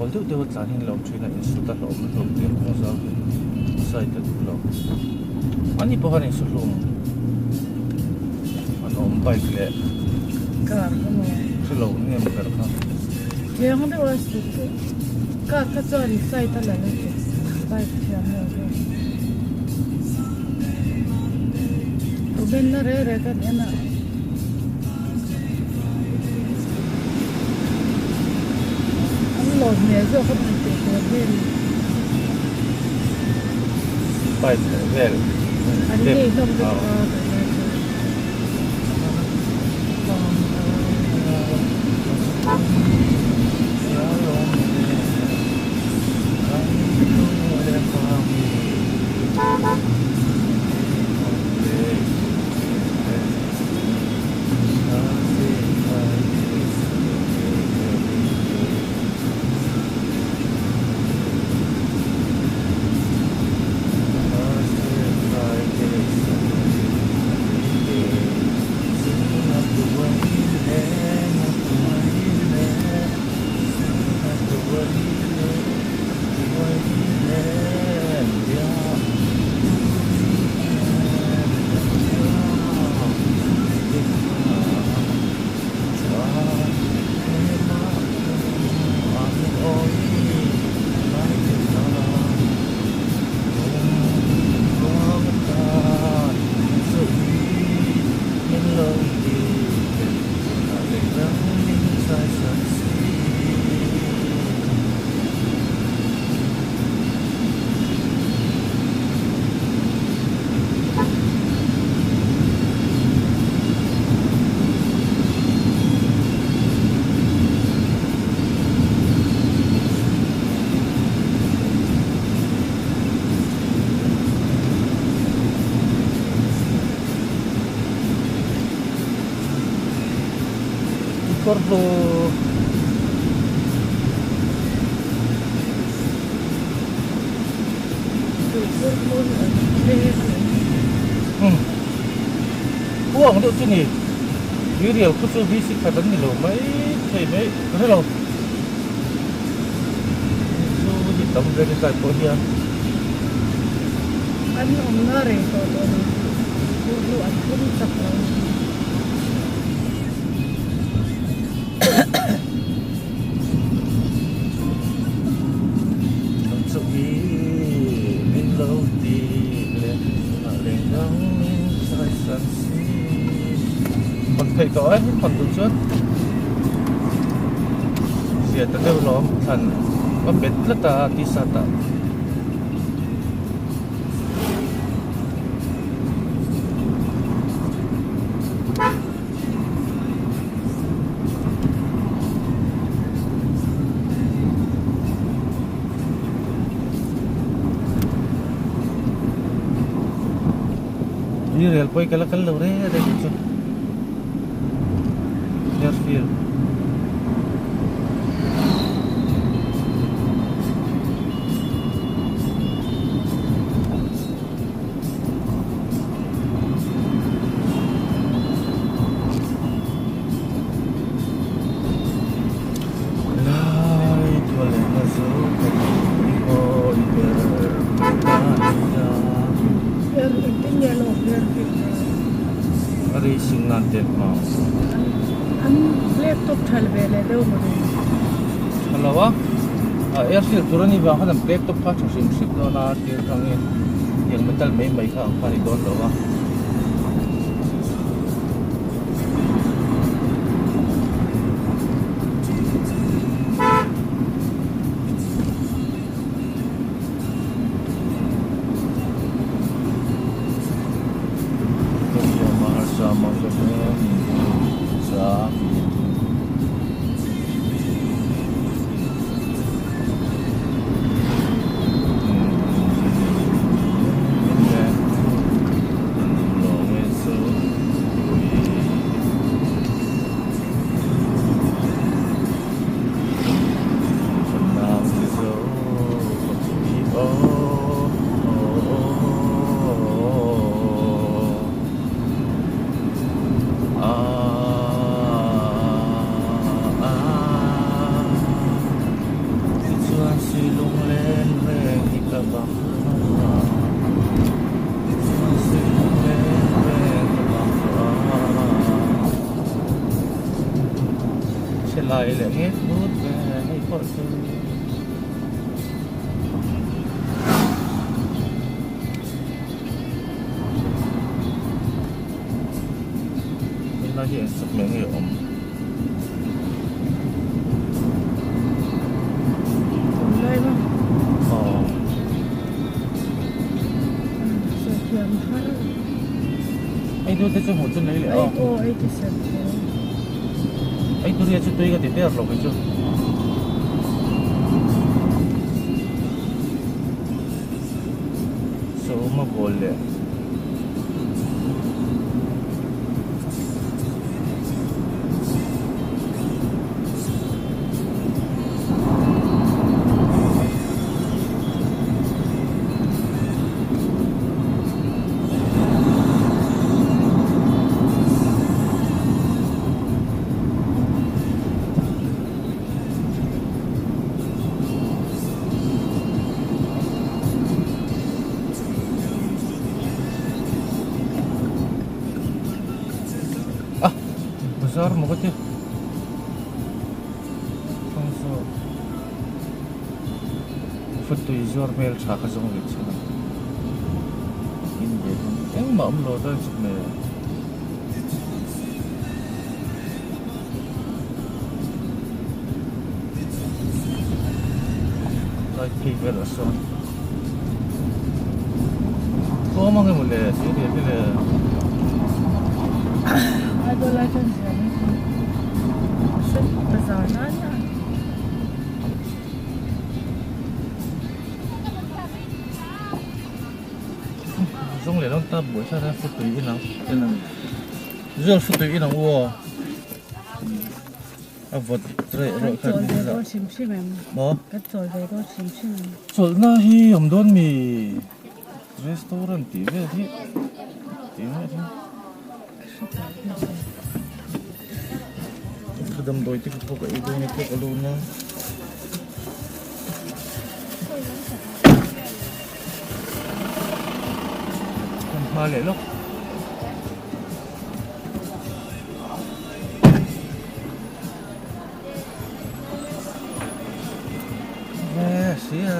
Awl deuh deuh a tlan hian lo awm thin a insut a hlawm hlawm tir kawng zau hi side a duh lo ani pawh khan insu hlum an awm bike leh car kha maw hrelo nge maw ber kha Chiang deuh a sut chu car kha chuan side a la lutuk bike thiam lo zawk Ruben-a reh reh kan en a. An lawm hmel zawk a hmun tih tur vel. Pipe leh vel. An ngei hlawm lutuk a tunlai chu. Kawrhlu Khu ang deuh chu ni Tuirial khu chu VC khat an ni lo mai thei mai ka hre lo Zu hi tam ve ni tlai pawh hian An awmna rei tawh tawh ni Kawrhlu an phun chak lo. Hawn theih tawh e hawn duh chuan zia ta deuh lawm thlan ka bet tlat a t-shirt ah. Ni rel pawh hi ka la kal lo reng reng chu airfield. Airfield tur a nih vang khan an laptop kha tha hrim hrim dawn a tir atangin tiang metal mai mai kha ang kha a ni dawn lo a. Tlai leh nget ngut ve hei pawh chu. Helai hi eng chawhmeh nge awm? Tunlai maw? Aw. Sawi thiam har. Ei tur te chu hmuh chu nei leh aw. Ei aw ei ti ser thiam. Ei tur hi chu tui ka ti der lo kei chu. Sawma bawl leh. Ah, bazar maw ka ti? Futui zuar hmel tha kha zawng ve chhin a, in ve dawn engmah awm lo dawn chuk mai a. Lai phei velah sawn tlawm ang emaw le tih vel hi le. Aizawl lai chuan zia mai thei bazar nan a. Zawng leh dawn ta buai thlak hian futui in ang en ang zual futui in ang u aw a vawt reh rawih kha Kan chawl ve dawn hrim hrim em? Maw? Kan chawl ve dawn hrim hrim em? Chawlhna hi awm dawn mi restaurant tih vel hi tih mai hi. Ka damdawi te pawh ka ei dawn a pawh ka lun a. Kan hma leh lawk. Ve sia.